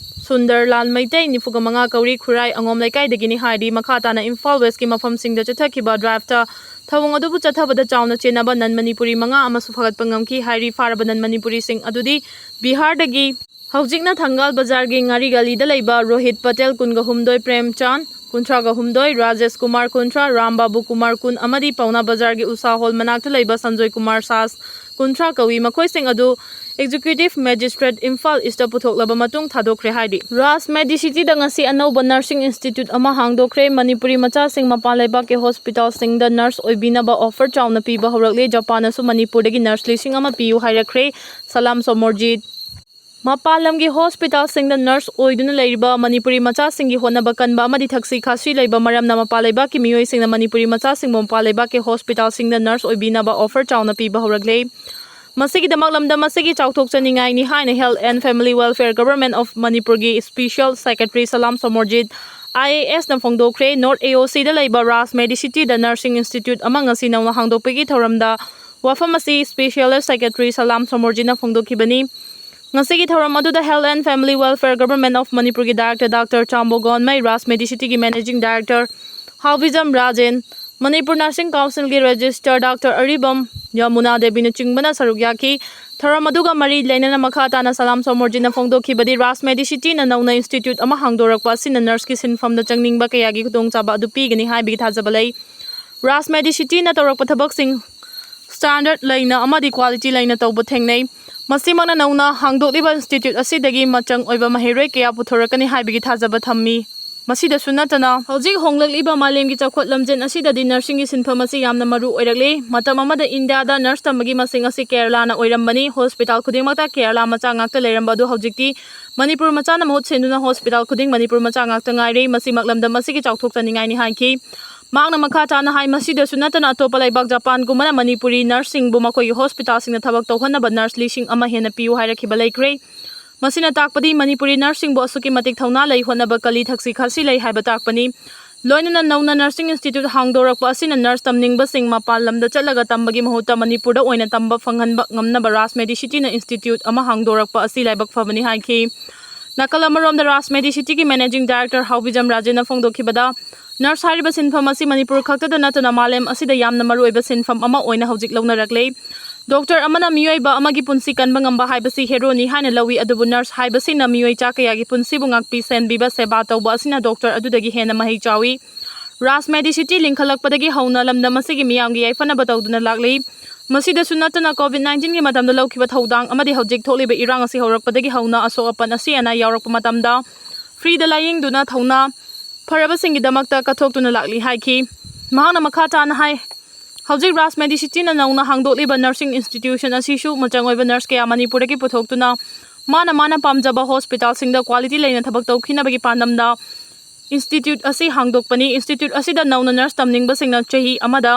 ꯁꯨꯟꯗꯔ ꯂꯥꯜ ꯃꯩꯇꯩ, ꯅꯤꯐꯨꯒ ꯃꯉꯥ, ꯀꯧꯔꯤ ꯈꯨꯔꯥꯏ ꯑꯉꯣꯝ ꯂꯩꯀꯥꯏꯗꯒꯤꯅꯤ ꯍꯥꯏꯔꯤ꯫ ꯃꯈꯥ ꯇꯥꯅ ꯏꯝꯐꯥꯜ ꯋꯦꯁꯀꯤ ꯃꯐꯝꯁꯤꯡꯗ ꯆꯠꯊꯈꯤꯕ ꯗ꯭ꯔꯥꯏꯚꯇ ꯊꯧꯑꯣꯡ ꯑꯗꯨꯕꯨ ꯆꯠꯊꯕꯗ ꯆꯥꯎꯅ ꯆꯦꯟꯅꯕ ꯅꯟ ꯃꯅꯤꯄꯨꯔꯤ ꯃꯉꯥ ꯑꯃꯁꯨ ꯐꯥꯒꯠꯄ ꯉꯝꯈꯤ ꯍꯥꯏꯔꯤ꯫ ꯐꯥꯔꯕ ꯅꯟ ꯃꯅꯤꯄꯨꯔꯤꯁꯤꯡ ꯑꯗꯨꯗꯤ ꯕꯤꯍꯥꯔꯗꯒꯤ ꯍꯧꯖꯤꯛꯅ ꯊꯪꯒꯥꯜ ꯕꯖꯥꯔꯒꯤ ꯉꯥꯔꯤꯒꯂꯤꯗ ꯂꯩꯕ ꯔꯣꯍꯤꯠ ꯄꯇꯦꯜ, ꯀꯨꯟꯒ ꯍꯨꯝꯗꯣꯏ, ꯄ꯭ꯔꯦꯝꯆꯥꯟ, ꯀꯨꯟꯊ꯭ꯔꯥꯒ ꯍꯨꯝꯗꯣꯏ, ꯔꯥꯖꯦꯁ ꯀꯨꯃꯥꯔ, ꯀꯨꯟꯊ꯭ꯔꯥ, ꯔꯥꯝ ꯕꯥꯕꯨ ꯀꯨꯃꯥꯔ, ꯀꯨꯟ, ꯑꯃꯗꯤ ꯄꯥꯎꯅꯥ ꯕꯖꯥꯔꯒꯤ ꯎꯁꯥ ꯍꯣꯜ ꯃꯅꯥꯛꯇ ꯂꯩꯕ ꯁꯟꯖꯣꯏ ꯀꯨꯃꯥꯔ ꯁꯥꯁ, ꯀꯨꯟꯊ꯭ꯔꯥ, ꯀꯧꯏ꯫ ꯃꯈꯣꯏꯁꯤꯡ ꯑꯗꯨ ꯑꯦꯛꯖꯤꯀ꯭ꯌꯨꯇꯤꯚ ꯃꯦꯖꯤꯁꯇ꯭ꯔꯦꯠ ꯏꯝꯐꯥꯜ ꯏꯁꯇ ꯄꯨꯊꯣꯛꯂꯕ ꯃꯇꯨꯡ ꯊꯥꯗꯣꯛꯈ꯭ꯔꯦ ꯍꯥꯏꯔꯤ꯫ ꯔꯥꯖ ꯃꯦꯗꯤꯁꯤꯇꯤꯗ ꯉꯁꯤ ꯑꯅꯧꯕ ꯅꯔꯁꯤꯡ ꯏꯟꯁꯇꯤꯇ꯭ꯌꯨꯠ ꯑꯃ ꯍꯥꯡꯗꯣꯛꯈ꯭ꯔꯦ꯫ ꯃꯅꯤꯄꯨꯔꯤ ꯃꯆꯥꯁꯤꯡ ꯃꯄꯥꯟ ꯂꯩꯕꯥꯛꯀꯤ ꯍꯣꯁꯄꯤꯇꯥꯜꯁꯤꯡꯗ ꯅꯔꯁ ꯑꯣꯏꯕꯤꯅꯕ ꯑꯣꯐꯔ ꯆꯥꯎꯅ ꯄꯤꯕ ꯍꯧꯔꯛꯂꯦ꯫ ꯖꯄꯥꯟꯅꯁꯨ ꯃꯅꯤꯄꯨꯔꯗꯒꯤ ꯅꯔꯁ ꯂꯤꯁꯤꯡ ꯑꯃ ꯄꯤꯌꯨ ꯍꯥꯏꯔꯛꯈ꯭ꯔꯦ꯫ ꯁꯂꯥꯝ ꯁꯣꯃꯣꯔꯖꯤꯠ꯫ ꯃꯄꯥꯟ ꯂꯝꯒꯤ ꯍꯣꯁꯄꯤꯇꯥꯜꯁꯤꯡꯗ ꯅꯔꯁ ꯑꯣꯏꯗꯨꯅ ꯂꯩꯔꯤꯕ ꯃꯅꯤꯄꯨꯔꯤ ꯃꯆꯥꯁꯤꯡꯒꯤ ꯍꯣꯠꯅꯕ ꯀꯟꯕ ꯑꯃꯗꯤ ꯊꯛꯁꯤ ꯈꯥꯁꯤ ꯂꯩꯕ ꯃꯔꯝꯅ ꯃꯄꯥꯟ ꯂꯩꯕꯥꯛꯀꯤ ꯃꯤꯑꯣꯏꯁꯤꯡꯅ ꯃꯅꯤꯄꯨꯔꯤ ꯃꯆꯥꯁꯤꯡꯕꯨ ꯃꯄꯥꯟ ꯂꯩꯕꯥꯛꯀꯤ ꯍꯣꯁꯄꯤꯇꯥꯜꯁꯤꯡꯗ ꯅꯔꯁ ꯑꯣꯏꯕꯤꯅꯕ ꯑꯣꯐꯔ ꯆꯥꯎꯅ ꯄꯤꯕ ꯍꯧꯔꯛꯂꯦ꯫ ꯃꯁꯤꯒꯤꯗꯃꯛ ꯂꯝꯗꯝ ꯑꯁꯤꯒꯤ ꯆꯥꯎꯊꯣꯛꯆꯅꯤꯡꯉꯥꯏꯅꯤ ꯍꯥꯏꯅ Health and Family Welfare Government of ꯃꯅꯤꯄꯨꯔꯒꯤ special secretary Salam Somorjit, I A ꯑꯦꯁꯅ ꯐꯣꯡꯗꯣꯛꯈ꯭ꯔꯦ꯫ ꯅꯣꯔꯠ ꯑꯦ ꯑꯣ ꯁꯤꯗ ꯂꯩꯕ ꯔꯥꯖ ꯃꯦꯗꯤꯁꯤꯇꯤꯗ ꯅꯔꯁꯤꯡ ꯏꯟꯁꯇꯤꯇ꯭ꯌꯨꯠ ꯑꯃ ꯉꯁꯤ ꯅꯧꯅ ꯍꯥꯡꯗꯣꯛꯄꯒꯤ ꯊꯧꯔꯝꯗ ꯋꯥꯐꯝ ꯑꯁꯤ ꯏꯁꯄꯤꯁꯤꯌꯦꯜ ꯁꯦꯀ꯭ꯔꯦꯇꯔꯤ ꯁꯂꯥꯝ ꯁꯣꯃꯣꯔꯖꯤꯠꯅ ꯐꯣꯡꯗꯣꯛꯈꯤꯕꯅꯤ꯫ ꯉꯁꯤꯒꯤ ꯊꯧꯔꯝ ꯑꯗꯨꯗ Health and Family Welfare Government of ꯃꯅꯤꯄꯨꯔꯒꯤ ꯗꯥꯏꯔꯦꯛꯇꯔ ꯗꯥꯛꯇꯔ ꯆꯥꯝꯕꯣ ꯒꯣꯟꯃꯩ, ꯔꯥꯖ ꯃꯦꯗꯤꯁꯤꯇꯤꯒꯤ ꯃꯦꯅꯦꯖꯤꯡ ꯗꯥꯏꯔꯦꯛꯇꯔ ꯍꯥꯎꯕꯤꯖꯝ ꯔꯥꯖꯦꯟ, ꯃꯅꯤꯄꯨꯔ ꯅꯔꯁꯤꯡ ꯀꯥꯎꯟꯁꯤꯜꯒꯤ ꯔꯦꯖꯤꯁꯇꯔ ꯗꯥꯛꯇꯔ ꯑꯔꯤꯕꯝ ꯌꯃꯨꯅꯥ ꯗꯦꯕꯤꯅꯆꯤꯡꯕꯅ ꯁꯔꯨꯛ ꯌꯥꯈꯤ꯫ ꯊꯧꯔꯝ ꯑꯗꯨꯒ ꯃꯔꯤ ꯂꯩꯅꯅ ꯃꯈꯥ ꯇꯥꯅ ꯁꯂꯥꯝ ꯁꯣꯃꯣꯔꯖꯤꯠꯅ ꯐꯣꯡꯗꯣꯛꯈꯤꯕꯗꯤ ꯔꯥꯖ ꯃꯦꯗꯤꯁꯤꯇꯤꯅ ꯅꯧꯅ ꯏꯟꯁꯇꯤꯇ꯭ꯌꯨꯠ ꯑꯃ ꯍꯥꯡꯗꯣꯔꯛꯄ ꯑꯁꯤꯅ ꯅꯔꯁꯀꯤ ꯁꯤꯟꯐꯝꯗ ꯆꯪꯅꯤꯡꯕ ꯀꯌꯥꯒꯤ ꯈꯨꯗꯣꯡꯆꯥꯕ ꯑꯗꯨ ꯄꯤꯒꯅꯤ ꯍꯥꯏꯕꯒꯤ ꯊꯥꯖꯕ ꯂꯩ꯫ ꯔꯥꯖ ꯃꯦꯗꯤꯁꯤꯇꯤꯅ ꯇꯧꯔꯛꯄ ꯊꯕꯛꯁꯤꯡ ꯁ꯭ꯇꯥꯟꯗꯔꯗ ꯂꯩꯅ ꯑꯃꯗꯤ ꯀ꯭ꯋꯥꯂꯤꯇꯤ ꯂꯩꯅ ꯇꯧꯕ ꯊꯦꯡꯅꯩ꯫ ꯃꯁꯤꯃꯛꯅ ꯅꯧꯅ ꯍꯥꯡꯗꯣꯛꯂꯤꯕ ꯏꯟꯁꯇꯤꯇ꯭ꯌꯨꯠ ꯑꯁꯤꯗꯒꯤ ꯃꯆꯪ ꯑꯣꯏꯕ ꯃꯍꯩꯔꯣꯏ ꯀꯌꯥ ꯄꯨꯊꯣꯔꯛꯀꯅꯤ ꯍꯥꯏꯕꯒꯤ ꯊꯥꯖꯕ ꯊꯝꯃꯤ꯫ ꯃꯁꯤꯗꯁꯨ ꯅꯠꯇꯅ, ꯍꯧꯖꯤꯛ ꯍꯣꯡꯂꯛꯂꯤꯕ ꯃꯥꯂꯦꯝꯒꯤ ꯆꯥꯎꯈꯠ ꯂꯝꯖꯦꯜ ꯑꯁꯤꯗꯗꯤ ꯅꯔꯁꯤꯡꯒꯤ ꯁꯤꯟꯐꯝ ꯑꯁꯤ ꯌꯥꯝꯅ ꯃꯔꯨ ꯑꯣꯏꯔꯛꯂꯤ꯫ ꯃꯇꯝ ꯑꯃꯗ ꯏꯟꯗꯤꯌꯥꯗ ꯅꯔꯁ ꯇꯝꯕꯒꯤ ꯃꯁꯤꯡ ꯑꯁꯤ ꯀꯦꯔꯂꯥꯅ ꯑꯣꯏꯔꯝꯕꯅꯤ꯫ ꯍꯣꯁꯄꯤꯇꯥꯜ ꯈꯨꯗꯤꯡꯃꯛꯇ ꯀꯦꯔꯂꯥ ꯃꯆꯥ ꯉꯥꯛꯇ ꯂꯩꯔꯝꯕ ꯑꯗꯨ ꯍꯧꯖꯤꯛꯇꯤ ꯃꯅꯤꯄꯨꯔ ꯃꯆꯥꯅ ꯃꯍꯨꯠ ꯁꯤꯟꯗꯨꯅ ꯍꯣꯁꯄꯤꯇꯥꯜ ꯈꯨꯗꯤꯡ ꯃꯅꯤꯄꯨꯔ ꯃꯆꯥ ꯉꯥꯛꯇ ꯉꯥꯏꯔꯦ꯫ ꯃꯁꯤꯃꯛ ꯂꯝꯗꯝ ꯑꯁꯤꯒꯤ ꯆꯥꯎꯊꯣꯛꯆꯅꯤꯡꯉꯥꯏꯅꯤ ꯍꯥꯏꯈꯤ꯫ ꯃꯍꯥꯛꯅ ꯃꯈꯥ ꯇꯥꯅ ꯍꯥꯏ, ꯃꯁꯤꯗꯁꯨ ꯅꯠꯇꯅ ꯑꯇꯣꯞꯄ ꯂꯩꯕꯥꯛ ꯖꯄꯥꯟꯒꯨꯝꯕꯅ ꯃꯅꯤꯄꯨꯔꯤ ꯅꯔꯁꯁꯤꯡꯕꯨ ꯃꯈꯣꯏꯒꯤ ꯍꯣꯁꯄꯤꯇꯥꯜꯁꯤꯡꯗ ꯊꯕꯛ ꯇꯧꯍꯟꯅꯕ ꯅꯔꯁ ꯂꯤꯁꯤꯡ ꯑꯃ ꯍꯦꯟꯅ ꯄꯤꯌꯨ ꯍꯥꯏꯔꯛꯈꯤꯕ ꯂꯩꯈ꯭ꯔꯦ꯫ ꯃꯁꯤꯅ ꯇꯥꯛꯄꯗꯤ ꯃꯅꯤꯄꯨꯔꯤ ꯅꯔꯁꯁꯤꯡꯕꯨ ꯑꯁꯨꯛꯀꯤ ꯃꯇꯤꯛ ꯊꯧꯅꯥ ꯂꯩ, ꯍꯣꯠꯅꯕ ꯀꯜꯂꯤ, ꯊꯛꯁꯤ ꯈꯥꯁꯤ ꯂꯩ ꯍꯥꯏꯕ ꯇꯥꯛꯄꯅꯤ꯫ ꯂꯣꯏꯅꯅ ꯅꯧꯅ ꯅꯔꯁꯤꯡ ꯏꯟꯁꯇꯤꯇ꯭ꯌꯨꯠ ꯍꯥꯡꯗꯣꯔꯛꯄ ꯑꯁꯤꯅ ꯅꯔꯁ ꯇꯝꯅꯤꯡꯕꯁꯤꯡ ꯃꯄꯥꯟ ꯂꯝꯗ ꯆꯠꯂꯒ ꯇꯝꯕꯒꯤ ꯃꯍꯨꯠꯇ ꯃꯅꯤꯄꯨꯔꯗ ꯑꯣꯏꯅ ꯇꯝꯕ ꯐꯪꯍꯟꯕ ꯉꯝꯅꯕ ꯔꯥꯖ ꯃꯦꯗꯤꯁꯤꯇꯤꯅ ꯏꯟꯁꯇꯤꯇ꯭ꯌꯨꯠ ꯑꯃ ꯍꯥꯡꯗꯣꯔꯛꯄ ꯑꯁꯤ ꯂꯥꯏꯕꯛ ꯐꯕꯅꯤ ꯍꯥꯏꯈꯤ꯫ ꯅꯥꯀꯜ ꯑꯃꯔꯣꯝꯗ ꯔꯥꯖ ꯃꯦꯗꯤꯁꯤꯇꯤꯒꯤ ꯃꯦꯅꯦꯖꯤꯡ ꯗꯥꯏꯔꯦꯛꯇꯔ ꯍꯥꯎꯕꯤꯖꯝ ꯔꯥꯖꯦꯟꯅ ꯐꯣꯡꯗꯣꯛꯈꯤꯕꯗ, ꯅꯔꯁ ꯍꯥꯏꯔꯤꯕ ꯁꯤꯟꯐꯝ ꯑꯁꯤ ꯃꯅꯤꯄꯨꯔ ꯈꯛꯇꯗ ꯅꯠꯇꯅ ꯃꯥꯂꯦꯝ ꯑꯁꯤꯗ ꯌꯥꯝꯅ ꯃꯔꯨꯑꯣꯏꯕ ꯁꯤꯟꯐꯝ ꯑꯃ ꯑꯣꯏꯅ ꯍꯧꯖꯤꯛ ꯂꯧꯅꯔꯛꯂꯦ꯫ ꯗꯣꯛꯇꯔ ꯑꯃꯅ ꯃꯤꯑꯣꯏꯕ ꯑꯃꯒꯤ ꯄꯨꯟꯁꯤ ꯀꯟꯕ ꯉꯝꯕ ꯍꯥꯏꯕꯁꯤ ꯍꯦꯔꯣꯅꯤ ꯍꯥꯏꯅ ꯂꯧꯏ, ꯑꯗꯨꯕꯨ ꯅꯔꯁ ꯍꯥꯏꯕꯁꯤꯅ ꯃꯤꯑꯣꯏ ꯆꯥ ꯀꯌꯥꯒꯤ ꯄꯨꯟꯁꯤꯕꯨ ꯉꯥꯛꯄꯤ ꯁꯦꯟꯕꯤꯕ, ꯁꯦꯕꯥ ꯇꯧꯕ ꯑꯁꯤꯅ ꯗꯣꯛꯇꯔ ꯑꯗꯨꯗꯒꯤ ꯍꯦꯟꯅ ꯃꯍꯩ ꯆꯥꯎꯏ꯫ ꯔꯥꯖ ꯃꯦꯗꯤꯁꯤꯇꯤ ꯂꯤꯡꯈꯠꯂꯛꯄꯗꯒꯤ ꯍꯧꯅ ꯂꯝꯗꯝ ꯑꯁꯤꯒꯤ ꯃꯤꯌꯥꯝꯒꯤ ꯌꯥꯏꯐꯅꯕ ꯇꯧꯗꯨꯅ ꯂꯥꯛꯂꯤ꯫ ꯃꯁꯤꯗꯁꯨ ꯅꯠꯇꯅ COVID nineteen ꯒꯤ ꯃꯇꯝꯗ ꯂꯧꯈꯤꯕ ꯊꯧꯗꯥꯡ ꯑꯃꯗꯤ ꯍꯧꯖꯤꯛ ꯊꯣꯛꯂꯤꯕ ꯏꯔꯥꯡ ꯑꯁꯤ ꯍꯧꯔꯛꯄꯗꯒꯤ ꯍꯧꯅ ꯑꯁꯣꯛ ꯑꯄꯟ ꯑꯁꯤ ꯑꯅꯥ ꯌꯥꯎꯔꯛꯄ ꯃꯇꯝꯗ ꯐ꯭ꯔꯤꯗ ꯂꯥꯌꯦꯡꯗꯨꯅ ꯊꯧꯅꯥ ꯐꯔꯕꯁꯤꯡꯒꯤꯗꯃꯛꯇ ꯀꯠꯊꯣꯛꯇꯨꯅ ꯂꯥꯛꯂꯤ ꯍꯥꯏꯈꯤ꯫ ꯃꯍꯥꯛꯅ ꯃꯈꯥ ꯇꯥꯅ ꯍꯥꯏ, ꯍꯧꯖꯤꯛ ꯔꯥꯖ ꯃꯦꯗꯤꯁꯤꯇꯤꯅ ꯅꯧꯅ ꯍꯥꯡꯗꯣꯛꯂꯤꯕ ꯅꯔꯁꯤꯡ ꯏꯟꯁꯇꯤꯇ꯭ꯌꯨꯁꯟ ꯑꯁꯤꯁꯨ ꯃꯆꯪ ꯑꯣꯏꯕ ꯅꯔꯁ ꯀꯌꯥ ꯃꯅꯤꯄꯨꯔꯗꯒꯤ ꯄꯨꯊꯣꯛꯇꯨꯅ ꯃꯥꯅ ꯃꯥꯅ ꯄꯥꯝꯖꯕ ꯍꯣꯁꯄꯤꯇꯥꯜꯁꯤꯡꯗ ꯀ꯭ꯋꯥꯂꯤꯇꯤ ꯂꯩꯅ ꯊꯕꯛ ꯇꯧꯈꯤꯅꯕꯒꯤ ꯄꯥꯟꯗꯝꯗ ꯏꯟꯁꯇꯤꯇ꯭ꯌꯨꯠ ꯑꯁꯤ ꯍꯥꯡꯗꯣꯛꯄꯅꯤ꯫ ꯏꯟꯁꯇꯤꯇ꯭ꯌꯨꯠ ꯑꯁꯤꯗ ꯅꯧꯅ ꯅꯔꯁ ꯇꯝꯅꯤꯡꯕꯁꯤꯡꯅ ꯆꯍꯤ ꯑꯃꯗ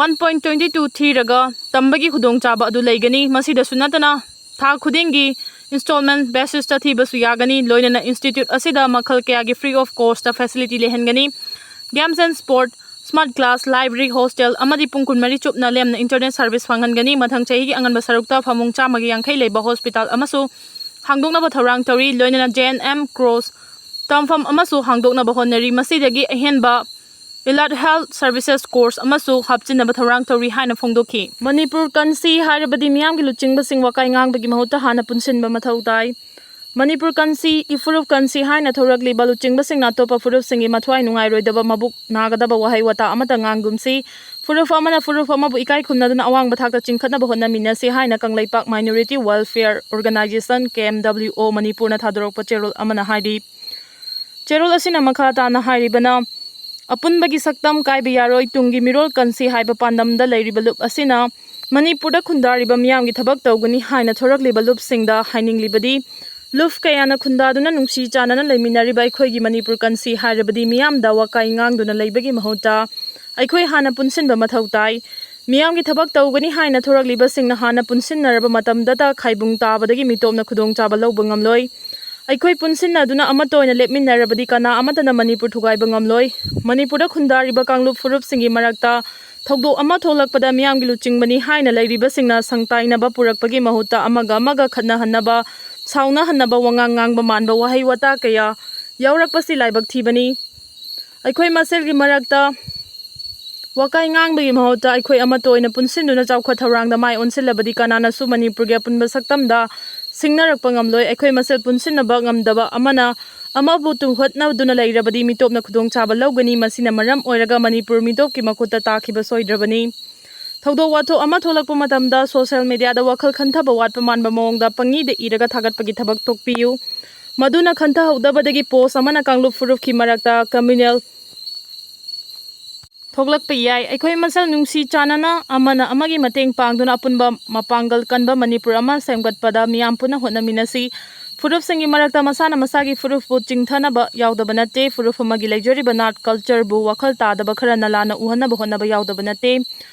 one point twenty two ꯊꯤꯔꯒ ꯇꯝꯕꯒꯤ ꯈꯨꯗꯣꯡꯆꯥꯕ ꯑꯗꯨ ꯂꯩꯒꯅꯤ꯫ ꯃꯁꯤꯗꯁꯨ ꯅꯠꯇꯅ ꯊꯥ ꯈꯨꯗꯤꯡꯒꯤ ꯏꯟꯁꯇꯣꯜꯃꯦꯟ ꯕꯦꯁꯤꯁꯇ ꯊꯤꯕꯁꯨ ꯌꯥꯒꯅꯤ꯫ ꯂꯣꯏꯅꯅ ꯏꯟꯁꯇꯤꯇ꯭ꯌꯨꯠ ꯑꯁꯤꯗ ꯃꯈꯜ ꯀꯌꯥꯒꯤ ꯐ꯭ꯔꯤ ꯑꯣꯐ ꯀꯣꯁꯇ ꯐꯦꯁꯤꯂꯤꯇꯤ ꯂꯩꯍꯟꯒꯅꯤ꯫ Games and sport, smart class, library, hostel ꯑꯃꯗꯤ ꯄꯨꯡ ꯀꯨꯟꯃꯔꯤ ꯆꯨꯞꯅ ꯂꯦꯝꯅ ꯏꯟꯇꯔꯅꯦꯠ ꯁꯔꯚꯤꯁ ꯐꯪꯍꯟꯒꯅꯤ꯫ ꯃꯊꯪ ꯆꯍꯤꯒꯤ ꯑꯉꯟꯕ ꯁꯔꯨꯛꯇ ꯐꯃꯨꯡ ꯆꯥꯝꯃꯒ ꯌꯥꯡꯈꯩ ꯂꯩꯕ ꯍꯣꯁꯄꯤꯇꯥꯜ ꯑꯃꯁꯨ ꯍꯥꯡꯗꯣꯛꯅꯕ ꯊꯧꯔꯥꯡ ꯇꯧꯔꯤ꯫ ꯂꯣꯏꯅꯅ J N M ꯀꯣꯔꯁ ꯇꯝꯐꯝ ꯑꯃꯁꯨ ꯍꯥꯡꯗꯣꯛꯅꯕ ꯍꯣꯠꯅꯔꯤ꯫ ꯃꯁꯤꯗꯒꯤ ꯑꯍꯦꯟꯕ Allied Health Services Course ꯑꯃꯁꯨ ꯍꯥꯞꯆꯤꯟꯅꯕ ꯊꯧꯔꯥꯡ ꯇꯧꯔꯤ ꯍꯥꯏꯅ ꯐꯣꯡꯗꯣꯛꯈꯤ꯫ ꯃꯅꯤꯄꯨꯔ ꯀꯟꯁꯤ ꯍꯥꯏꯔꯕꯗꯤ ꯃꯤꯌꯥꯝꯒꯤ ꯂꯨꯆꯤꯡꯕꯁꯤꯡ ꯋꯥꯀꯥꯏ ꯉꯥꯡꯕꯒꯤ ꯃꯍꯨꯠꯇ ꯍꯥꯟꯅ ꯄꯨꯟꯁꯤꯟꯕ ꯃꯊꯧ ꯇꯥꯏ꯫ ꯃꯅꯤꯄꯨꯔ ꯀꯟꯁꯤ, ꯏꯐꯨꯔꯨꯞ ꯀꯟꯁꯤ ꯍꯥꯏꯅ ꯊꯣꯔꯛꯂꯤꯕ ꯂꯨꯆꯤꯡꯕꯁꯤꯡꯅ ꯑꯇꯣꯞꯄ ꯐꯨꯔꯨꯞꯁꯤꯡꯒꯤ ꯃꯊ꯭ꯋꯥꯏ ꯅꯨꯡꯉꯥꯏꯔꯣꯏꯗꯕ, ꯃꯕꯨꯛ ꯅꯥꯒꯗꯕ ꯋꯥꯍꯩ ꯋꯥꯇꯥ ꯑꯃꯠꯇ ꯉꯥꯡꯒꯨꯝꯁꯤ꯫ ꯐꯨꯔꯨꯞ ꯑꯃꯅ ꯐꯨꯔꯨꯞ ꯑꯃꯕꯨ ꯏꯀꯥꯏ ꯈꯨꯝꯅꯗꯨꯅ ꯑꯋꯥꯡꯕ ꯊꯥꯛꯇ ꯆꯤꯡꯈꯠꯅꯕ ꯍꯣꯠꯅꯃꯤꯟꯅꯁꯤ ꯍꯥꯏꯅ Kangleipak Minority Welfare Organisation, K M W O, ꯃꯅꯤꯄꯨꯔꯅ ꯊꯥꯗꯣꯔꯛꯄ ꯆꯦꯔꯣꯜ ꯑꯃꯅ ꯍꯥꯏꯔꯤ꯫ ꯆꯦꯔꯣꯜ ꯑꯁꯤꯅ ꯃꯈꯥ ꯇꯥꯅ ꯍꯥꯏꯔꯤꯕꯅ, ꯑꯄꯨꯟꯕꯒꯤ ꯁꯛꯇꯝ ꯀꯥꯏꯕ ꯌꯥꯔꯣꯏ, ꯇꯨꯡꯒꯤ ꯃꯤꯔꯣꯜ ꯀꯟꯁꯤ ꯍꯥꯏꯕ ꯄꯥꯟꯗꯝꯗ ꯂꯩꯔꯤꯕ ꯂꯨꯞ ꯑꯁꯤꯅ ꯃꯅꯤꯄꯨꯔꯗ ꯈꯨꯟꯗꯥꯔꯤꯕ ꯃꯤꯌꯥꯝꯒꯤ ꯊꯕꯛ ꯇꯧꯒꯅꯤ ꯍꯥꯏꯅ ꯊꯣꯔꯛꯂꯤꯕ ꯂꯨꯞꯁꯤꯡꯗ ꯍꯥꯏꯅꯤꯡꯂꯤꯕꯗꯤ, ꯂꯨꯞ ꯀꯌꯥꯅ ꯈꯨꯟꯗꯥꯗꯨꯅ ꯅꯨꯡꯁꯤ ꯆꯥꯟꯅꯅ ꯂꯩꯃꯤꯟꯅꯔꯤꯕ ꯑꯩꯈꯣꯏꯒꯤ ꯃꯅꯤꯄꯨꯔ ꯀꯟꯁꯤ ꯍꯥꯏꯔꯕꯗꯤ ꯃꯤꯌꯥꯝꯗ ꯋꯥꯀꯥꯏ ꯉꯥꯡꯗꯨꯅ ꯂꯩꯕꯒꯤ ꯃꯍꯨꯠꯇ ꯑꯩꯈꯣꯏ ꯍꯥꯟꯅ ꯄꯨꯟꯁꯤꯟꯕ ꯃꯊꯧ ꯇꯥꯏ꯫ ꯃꯤꯌꯥꯝꯒꯤ ꯊꯕꯛ ꯇꯧꯒꯅꯤ ꯍꯥꯏꯅ ꯊꯣꯔꯛꯂꯤꯕꯁꯤꯡꯅ ꯍꯥꯟꯅ ꯄꯨꯟꯁꯤꯟꯅꯔꯕ ꯃꯇꯝꯗꯇ ꯈꯥꯏꯕꯨꯡ ꯇꯥꯕꯗꯒꯤ ꯃꯤꯇꯣꯞꯅ ꯈꯨꯗꯣꯡꯆꯥꯕ ꯂꯧꯕ ꯉꯝꯂꯣꯏ꯫ ꯑꯩꯈꯣꯏ ꯄꯨꯟꯁꯤꯟꯅꯗꯨꯅ ꯑꯃꯠꯇ ꯑꯣꯏꯅ ꯂꯦꯞꯃꯤꯟꯅꯔꯕꯗꯤ ꯀꯅꯥ ꯑꯃꯠꯇꯅ ꯃꯅꯤꯄꯨꯔ ꯊꯨꯒꯥꯏꯕ ꯉꯝꯂꯣꯏ꯫ ꯃꯅꯤꯄꯨꯔꯗ ꯈꯨꯟꯗꯥꯔꯤꯕ ꯀꯥꯡꯂꯨꯞ ꯐꯨꯔꯨꯞꯁꯤꯡꯒꯤ ꯃꯔꯛꯇ ꯊꯧꯗꯣꯛ ꯑꯃ ꯊꯣꯛꯂꯛꯄꯗ ꯃꯤꯌꯥꯝꯒꯤ ꯂꯨꯆꯤꯡꯕꯅꯤ ꯍꯥꯏꯅ ꯂꯩꯔꯤꯕꯁꯤꯡꯅ ꯁꯪꯇꯥꯏꯅꯕ ꯄꯨꯔꯛꯄꯒꯤ ꯃꯍꯨꯠꯇ ꯑꯃꯒ ꯑꯃꯒ ꯈꯠꯅꯍꯟꯅꯕ, ꯁꯥꯎꯅꯍꯟꯅꯕ ꯋꯥꯉꯥꯡ ꯉꯥꯡꯕ ꯃꯥꯟꯕ ꯋꯥꯍꯩ ꯋꯥꯇꯥ ꯀꯌꯥ ꯌꯥꯎꯔꯛꯄꯁꯤ ꯂꯥꯏꯕꯛ ꯊꯤꯕꯅꯤ꯫ ꯑꯩꯈꯣꯏ ꯃꯁꯦꯜꯒꯤ ꯃꯔꯛꯇ ꯋꯥꯀꯥꯏ ꯉꯥꯡꯕꯒꯤ ꯃꯍꯨꯠꯇ ꯑꯩꯈꯣꯏ ꯑꯃꯠꯇ ꯑꯣꯏꯅ ꯄꯨꯟꯁꯤꯟꯗꯨꯅ ꯆꯥꯎꯈꯠ ꯊꯧꯔꯥꯡꯗ ꯃꯥꯏ ꯑꯣꯟꯁꯤꯜꯂꯕꯗꯤ ꯀꯅꯥꯅꯁꯨ ꯃꯅꯤꯄꯨꯔꯒꯤ ꯑꯄꯨꯟꯕ ꯁꯛꯇꯝꯗ ꯁꯤꯡꯅꯔꯛꯄ ꯉꯝꯂꯣꯏ꯫ ꯑꯩꯈꯣꯏ ꯃꯁꯦꯜ ꯄꯨꯟꯁꯤꯟꯅꯕ ꯉꯝꯗꯕ ꯑꯃꯅ ꯑꯃꯕꯨ ꯇꯨꯡꯍꯠꯅꯗꯨꯅ ꯂꯩꯔꯕꯗꯤ ꯃꯤꯇꯣꯞꯅ ꯈꯨꯗꯣꯡꯆꯥꯕ ꯂꯧꯒꯅꯤ꯫ ꯃꯁꯤꯅ ꯃꯔꯝ ꯑꯣꯏꯔꯒ ꯃꯅꯤꯄꯨꯔ ꯃꯤꯇꯣꯞꯀꯤ ꯃꯈꯨꯠꯇ ꯇꯥꯈꯤꯕ ꯁꯣꯏꯗ꯭ꯔꯕꯅꯤ꯫ ꯊꯧꯗꯣꯛ ꯋꯥꯊꯣꯛ ꯑꯃ ꯊꯣꯛꯂꯛꯄ ꯃꯇꯝꯗ social media ꯗ ꯋꯥꯈꯜ ꯈꯟꯊꯕ ꯋꯥꯠꯄ ꯃꯥꯟꯕ ꯃꯑꯣꯡꯗ ꯄꯪꯏꯗ ꯏꯔꯒ ꯊꯥꯒꯠꯄꯒꯤ ꯊꯕꯛ ꯇꯣꯛꯄꯤꯌꯨ꯫ ꯃꯗꯨꯅ ꯈꯟꯊꯍꯧꯗꯕꯗꯒꯤ post ꯑꯃꯅ ꯀꯥꯡꯂꯨꯞ ꯐꯨꯔꯨꯞꯀꯤ ꯃꯔꯛꯇ communal ꯊꯣꯛꯂꯛꯄ ꯌꯥꯏ꯫ ꯑꯩꯈꯣꯏ ꯃꯁꯦꯜ ꯅꯨꯡꯁꯤ ꯆꯥꯟꯅꯅ ꯑꯃꯅ ꯑꯃꯒꯤ ꯃꯇꯦꯡ ꯄꯥꯡꯗꯨꯅ ꯑꯄꯨꯟꯕ ꯃꯄꯥꯡꯒꯜ ꯀꯟꯕ ꯃꯅꯤꯄꯨꯔ ꯑꯃ ꯁꯦꯝꯒꯠꯄꯗ ꯃꯤꯌꯥꯝ ꯄꯨꯟꯅ ꯍꯣꯠꯅꯃꯤꯟꯅꯁꯤ꯫ ꯐꯨꯔꯨꯞꯁꯤꯡꯒꯤ ꯃꯔꯛꯇ ꯃꯁꯥꯅ ꯃꯁꯥꯒꯤ ꯐꯨꯔꯨꯞꯄꯨ ꯆꯤꯡꯊꯅꯕ ꯌꯥꯎꯗꯕ ꯅꯠꯇꯦ꯫ ꯐꯨꯔꯨꯞ ꯑꯃꯒꯤ ꯂꯩꯖꯔꯤꯕ ꯅꯥꯠ culture ꯕꯨ ꯋꯥꯈꯜ ꯇꯥꯗꯕ ꯈꯔꯅ ꯂꯥꯟꯅ ꯎꯍꯟꯅꯕ ꯍꯣꯠꯅꯕ ꯌꯥꯎꯗꯕ ꯅꯠꯇꯦ꯫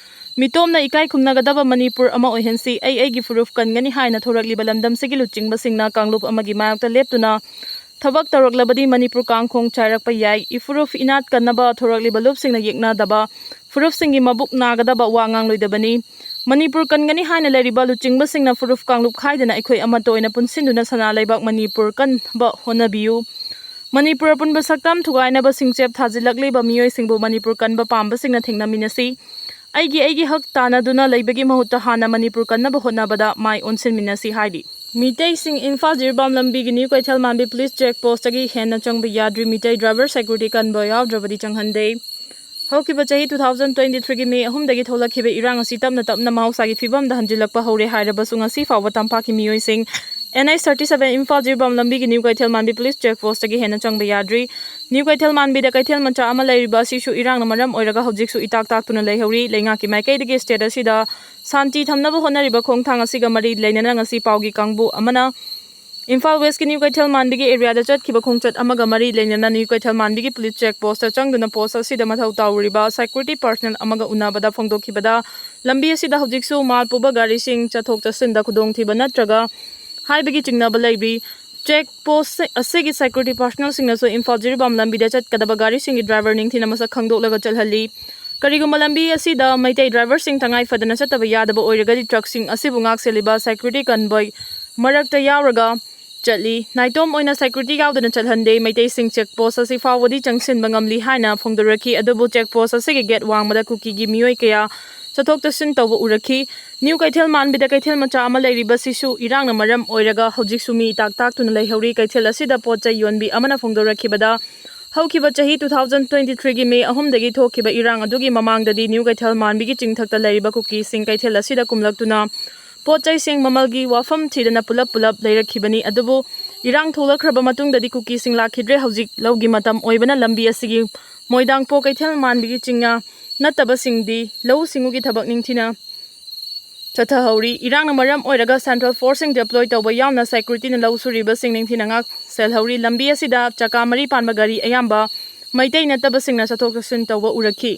ꯃꯤꯇꯣꯝꯅ ꯏꯀꯥꯏ ꯈꯨꯝꯅꯒꯗꯕ ꯃꯅꯤꯄꯨꯔ ꯑꯃ ꯑꯣꯏꯍꯟꯁꯤ꯫ ꯑꯩ ꯑꯩꯒꯤ ꯐꯨꯔꯨꯞ ꯀꯟꯒꯅꯤ ꯍꯥꯏꯅ ꯊꯣꯔꯛꯂꯤꯕ ꯂꯝꯗꯝꯁꯤꯒꯤ ꯂꯨꯆꯤꯡꯕꯁꯤꯡꯅ ꯀꯥꯡꯂꯨꯞ ꯑꯃꯒꯤ ꯃꯥꯌꯣꯛꯇ ꯂꯦꯞꯇꯨꯅ ꯊꯕꯛ ꯇꯧꯔꯛꯂꯕꯗꯤ ꯃꯅꯤꯄꯨꯔ ꯀꯥꯡꯈꯣꯡ ꯆꯥꯏꯔꯛꯄ ꯌꯥꯏ꯫ ꯏꯐꯨꯔꯨꯞ ꯏꯅꯥꯠ ꯀꯟꯅꯕ ꯊꯣꯔꯛꯂꯤꯕ ꯂꯨꯞꯁꯤꯡꯅ ꯌꯦꯛꯅꯗꯕ, ꯐꯨꯔꯨꯞꯁꯤꯡꯒꯤ ꯃꯕꯨꯛ ꯅꯥꯒꯗꯕ ꯋꯥ ꯉꯥꯡꯂꯣꯏꯗꯕꯅꯤ꯫ ꯃꯅꯤꯄꯨꯔ ꯀꯟꯒꯅꯤ ꯍꯥꯏꯅ ꯂꯩꯔꯤꯕ ꯂꯨꯆꯤꯡꯕꯁꯤꯡꯅ ꯐꯨꯔꯨꯞ ꯀꯥꯡꯂꯨꯞ ꯈꯥꯏꯗꯅ ꯑꯩꯈꯣꯏ ꯑꯃꯠꯇ ꯑꯣꯏꯅ ꯄꯨꯟꯁꯤꯟꯗꯨꯅ ꯁꯅꯥ ꯂꯩꯕꯥꯛ ꯃꯅꯤꯄꯨꯔ ꯀꯟꯕ ꯍꯣꯠꯅꯕꯤꯌꯨ꯫ ꯃꯅꯤꯄꯨꯔ ꯑꯄꯨꯟꯕ ꯁꯛꯇꯝ ꯊꯨꯒꯥꯏꯅꯕ ꯁꯤꯡꯆꯦꯞ ꯊꯥꯖꯤꯜꯂꯛꯂꯤꯕ ꯃꯤꯑꯣꯏꯁꯤꯡꯕꯨ ꯃꯅꯤꯄꯨꯔ ꯀꯟꯕ ꯄꯥꯝꯕꯁꯤꯡꯅ ꯊꯦꯡꯅꯃꯤꯟꯅꯁꯤ꯫ ꯑꯩꯒꯤ ꯑꯩꯒꯤ ꯍꯛ ꯇꯥꯟꯅꯗꯨꯅ ꯂꯩꯕꯒꯤ ꯃꯍꯨꯠꯇ ꯍꯥꯟꯅ ꯃꯅꯤꯄꯨꯔ ꯀꯟꯅꯕ ꯍꯣꯠꯅꯕꯗ ꯃꯥꯏ ꯑꯣꯟꯁꯤꯟꯃꯤꯟꯅꯁꯤ ꯍꯥꯏꯔꯤ꯫ ꯃꯤꯇꯩꯁꯤꯡ ꯏꯝꯐꯥꯜ ꯖꯤꯔꯤꯕꯥꯝ ꯂꯝꯕꯤꯒꯤ ꯅ꯭ꯌꯨ ꯀꯩꯊꯦꯜ ꯃꯥꯟꯕꯤ ꯄꯨꯂꯤꯁ ꯆꯦꯛ ꯄꯣꯁꯇꯒꯤ ꯍꯦꯟꯅ ꯆꯪꯕ ꯌꯥꯗ꯭ꯔꯤ꯫ ꯃꯤꯇꯩ ꯗ꯭ꯔꯥꯏꯚꯔ ꯁꯦꯀ꯭ꯌꯨꯔꯤꯇꯤ ꯀꯟꯕ ꯌꯥꯎꯗ꯭ꯔꯕꯗꯤ ꯆꯪꯍꯟꯗꯦ꯫ ꯍꯧꯈꯤꯕ ꯆꯍꯤ two thousand twenty threeꯒꯤ ꯃꯦ ꯑꯍꯨꯝꯗꯒꯤ ꯊꯣꯛꯂꯛꯈꯤꯕ ꯏꯔꯥꯡ ꯑꯁꯤ ꯇꯞꯅ ꯇꯞꯅ ꯃꯍꯧꯁꯥꯒꯤ ꯐꯤꯕꯝꯗ ꯍꯟꯖꯤꯜꯂꯛꯄ ꯍꯧꯔꯦ ꯍꯥꯏꯔꯕꯁꯨ ꯉꯁꯤ ꯐꯥꯎꯕ ꯇꯝꯄꯥꯛꯀꯤ ꯃꯤꯑꯣꯏꯁꯤꯡ NH thirty seven Imphal Jiribam ꯂꯝꯕꯤꯒꯤ ꯅ꯭ꯌꯨ ꯀꯩꯊꯦꯜ ꯃꯥꯟꯕꯤ ꯄꯨꯂꯤꯁ ꯆꯦꯛ ꯄꯣꯁꯇꯒꯤ ꯍꯦꯟꯅ ꯆꯪꯕ ꯌꯥꯗ꯭ꯔꯤ꯫ ꯅ꯭ꯌꯨ ꯀꯩꯊꯦꯜ ꯃꯥꯟꯕꯤꯗ ꯀꯩꯊꯦꯜ ꯃꯆꯥ ꯑꯃ ꯂꯩꯔꯤꯕ ꯑꯁꯤꯁꯨ ꯏꯔꯥꯡꯅ ꯃꯔꯝ ꯑꯣꯏꯔꯒ ꯍꯧꯖꯤꯛꯁꯨ ꯏꯇꯥꯛ ꯇꯥꯛꯇꯨꯅ ꯂꯩꯍꯧꯔꯤ꯫ ꯂꯩꯉꯥꯛꯀꯤ ꯃꯥꯏꯀꯩꯗꯒꯤ ꯁ꯭ꯇꯦꯠ ꯑꯁꯤꯗ ꯁꯥꯟꯇꯤ ꯊꯝꯅꯕ ꯍꯣꯠꯅꯔꯤꯕ ꯈꯣꯡꯊꯥꯡ ꯑꯁꯤꯒ ꯃꯔꯤ ꯂꯩꯅꯅ ꯉꯁꯤ ꯄꯥꯎꯒꯤ ꯀꯥꯡꯕꯨ ꯑꯃꯅ ꯏꯝꯐꯥꯜ ꯋꯦꯁꯀꯤ ꯅ꯭ꯌꯨ ꯀꯩꯊꯦꯜ ꯃꯥꯟꯕꯤꯒꯤ ꯑꯦꯔꯤꯌꯥꯗ ꯆꯠꯈꯤꯕ ꯈꯣꯡꯆꯠ ꯑꯃꯒ ꯃꯔꯤ ꯂꯩꯅꯅ ꯅ꯭ꯌꯨ ꯀꯩꯊꯦꯜ ꯃꯥꯟꯕꯤꯒꯤ ꯄꯨꯂꯤꯁ ꯆꯦꯛ ꯄꯣꯁꯇ ꯆꯪꯗꯨꯅ ꯄꯣꯁ ꯑꯁꯤꯗ ꯃꯊꯧ ꯇꯧꯔꯤꯕ ꯁꯦꯀ꯭ꯌꯨꯔꯤꯇꯤ ꯄꯥꯔꯁꯅꯦꯜ ꯑꯃꯒ ꯎꯅꯕꯗ ꯐꯣꯡꯗꯣꯛꯈꯤꯕꯗ, ꯂꯝꯕꯤ ꯑꯁꯤꯗ ꯍꯧꯖꯤꯛꯁꯨ ꯃꯥꯜ ꯄꯨꯕ ꯒꯥꯔꯤꯁꯤꯡ ꯆꯠꯊꯣꯛ ꯆꯠꯁꯤꯟꯗ ꯈꯨꯗꯣꯡꯊꯤꯕ ꯅꯠꯇ꯭ꯔꯒ ꯍꯥꯏꯕꯒꯤ ꯆꯤꯡꯅꯕ ꯂꯩꯔꯤ꯫ ꯆꯦꯛ ꯄꯣꯁ ꯑꯁꯤꯒꯤ ꯁꯦꯀ꯭ꯌꯨꯔꯤꯇꯤ ꯄꯥꯔꯁꯅꯦꯜꯁꯤꯡꯅꯁꯨ ꯏꯝꯐꯥꯜ ꯖꯤꯔꯤꯕꯥꯝ ꯂꯝꯕꯤꯗ ꯆꯠꯀꯗꯕ ꯒꯥꯔꯤꯁꯤꯡꯒꯤ ꯗ꯭ꯔꯥꯏꯚꯔ ꯅꯤꯡꯊꯤꯅ ꯃꯁꯛ ꯈꯪꯗꯣꯛꯂꯒ ꯆꯠꯍꯜꯂꯤ꯫ ꯀꯔꯤꯒꯨꯝꯕ ꯂꯝꯕꯤ ꯑꯁꯤꯗ ꯃꯩꯇꯩ ꯗ꯭ꯔꯥꯏꯚꯔꯁꯤꯡ ꯇꯉꯥꯏ ꯐꯗꯅ ꯆꯠꯇꯕ ꯌꯥꯗꯕ ꯑꯣꯏꯔꯒꯗꯤ ꯇ꯭ꯔꯛꯁꯤꯡ ꯑꯁꯤꯕꯨ ꯉꯥꯛꯁꯦꯜꯂꯤꯕ ꯁꯦꯀ꯭ꯌꯨꯔꯤꯇꯤ ꯀꯟꯚꯣꯏ ꯃꯔꯛꯇ ꯌꯥꯎꯔꯒ ꯆꯠꯂꯤ꯫ ꯅꯥꯏꯇꯣꯝ ꯑꯣꯏꯅ ꯁꯦꯀ꯭ꯌꯨꯔꯤꯇꯤ ꯌꯥꯎꯗꯅ ꯆꯠꯍꯟꯗꯦ꯫ ꯃꯩꯇꯩꯁꯤꯡ ꯆꯦꯛ ꯄꯣꯁ ꯑꯁꯤ ꯐꯥꯎꯕꯗꯤ ꯆꯪꯁꯤꯟꯕ ꯉꯝꯂꯤ ꯍꯥꯏꯅ ꯐꯣꯡꯗꯣꯔꯛꯈꯤ꯫ ꯑꯗꯨꯕꯨ ꯆꯦꯛ ꯄꯣꯁ ꯑꯁꯤꯒꯤ ꯒꯦꯠ ꯋꯥꯡꯃꯗ ꯀꯨꯀꯤꯒꯤ ꯃꯤꯑꯣꯏ ꯀꯌꯥ ꯆꯠꯊꯣꯛ ꯆꯠꯁꯤꯟ ꯇꯧꯕ ꯎꯔꯛꯈꯤ꯫ ꯅ꯭ꯌꯨ ꯀꯩꯊꯦꯜ ꯃꯥꯟꯕꯤꯗ ꯀꯩꯊꯦꯜ ꯃꯆꯥ ꯑꯃ ꯂꯩꯔꯤꯕꯁꯤꯁꯨ ꯏꯔꯥꯡꯅ ꯃꯔꯝ ꯑꯣꯏꯔꯒ ꯍꯧꯖꯤꯛꯁꯨ ꯃꯤ ꯏꯇꯥꯛ ꯇꯥꯛꯇꯨꯅ ꯂꯩꯍꯧꯔꯤ꯫ ꯀꯩꯊꯦꯜ ꯑꯁꯤꯗ ꯄꯣꯠ ꯆꯩ ꯌꯣꯟꯕꯤ ꯑꯃꯅ ꯐꯣꯡꯗꯣꯔꯛꯈꯤꯕꯗ, ꯍꯧꯈꯤꯕ ꯆꯍꯤ two thousand twenty threeꯒꯤ ꯃꯦ ꯑꯍꯨꯝꯗꯒꯤ ꯊꯣꯛꯈꯤꯕ ꯏꯔꯥꯡ ꯑꯗꯨꯒꯤ ꯃꯃꯥꯡꯗꯗꯤ ꯅ꯭ꯌꯨ ꯀꯩꯊꯦꯜ ꯃꯥꯟꯕꯤꯒꯤ ꯆꯤꯡꯊꯛꯇ ꯂꯩꯔꯤꯕ ꯀꯨꯀꯤꯁꯤꯡ ꯀꯩꯊꯦꯜ ꯑꯁꯤꯗ ꯀꯨꯝꯂꯛꯇꯨꯅ ꯄꯣꯠ ꯆꯩꯁꯤꯡ ꯃꯃꯜꯒꯤ ꯋꯥꯐꯝ ꯊꯤꯗꯅ ꯄꯨꯂꯞ ꯄꯨꯂꯞ ꯂꯩꯔꯛꯈꯤꯕꯅꯤ꯫ ꯑꯗꯨꯕꯨ ꯏꯔꯥꯡ ꯊꯣꯛꯂꯛꯈ꯭ꯔꯕ ꯃꯇꯨꯡꯗꯗꯤ ꯀꯨꯀꯤꯁꯤꯡ ꯂꯥꯛꯈꯤꯗ꯭ꯔꯦ꯫ ꯍꯧꯖꯤꯛ ꯂꯧꯒꯤ ꯃꯇꯝ ꯑꯣꯏꯕꯅ ꯂꯝꯕꯤ ꯑꯁꯤꯒꯤ ꯃꯣꯏꯗꯥꯡꯄꯣꯛ ꯀꯩꯊꯦꯜ ꯃꯥꯟꯕꯤꯒꯤ ꯆꯤꯡꯌꯥ ꯅꯠꯇꯕꯁꯤꯡꯗꯤ ꯂꯧꯎ ꯁꯤꯡꯎꯒꯤ ꯊꯕꯛ ꯅꯤꯡꯊꯤꯅ ꯆꯠꯊꯍꯧꯔꯤ꯫ ꯏꯔꯥꯡꯅ ꯃꯔꯝ ꯑꯣꯏꯔꯒ ꯁꯦꯟꯇ꯭ꯔꯦꯜ ꯐꯣꯔꯁꯁꯤꯡ ꯗꯤꯄ꯭ꯂꯣꯏ ꯇꯧꯕ ꯌꯥꯎꯅ ꯁꯦꯀ꯭ꯌꯨꯔꯤꯇꯤꯅ ꯂꯧ ꯁꯨꯔꯤꯕꯁꯤꯡ ꯅꯤꯡꯊꯤꯅ ꯉꯥꯛ ꯁꯦꯜꯍꯧꯔꯤ꯫ ꯂꯝꯕꯤ ꯑꯁꯤꯗ ꯆꯀꯥ ꯃꯔꯤ ꯄꯥꯟꯕ ꯒꯥꯔꯤ ꯑꯌꯥꯝꯕ ꯃꯩꯇꯩ ꯅꯠꯇꯕꯁꯤꯡꯅ ꯆꯠꯊꯣꯛ ꯆꯠꯁꯤꯟ ꯇꯧꯕ ꯎꯔꯛꯈꯤ꯫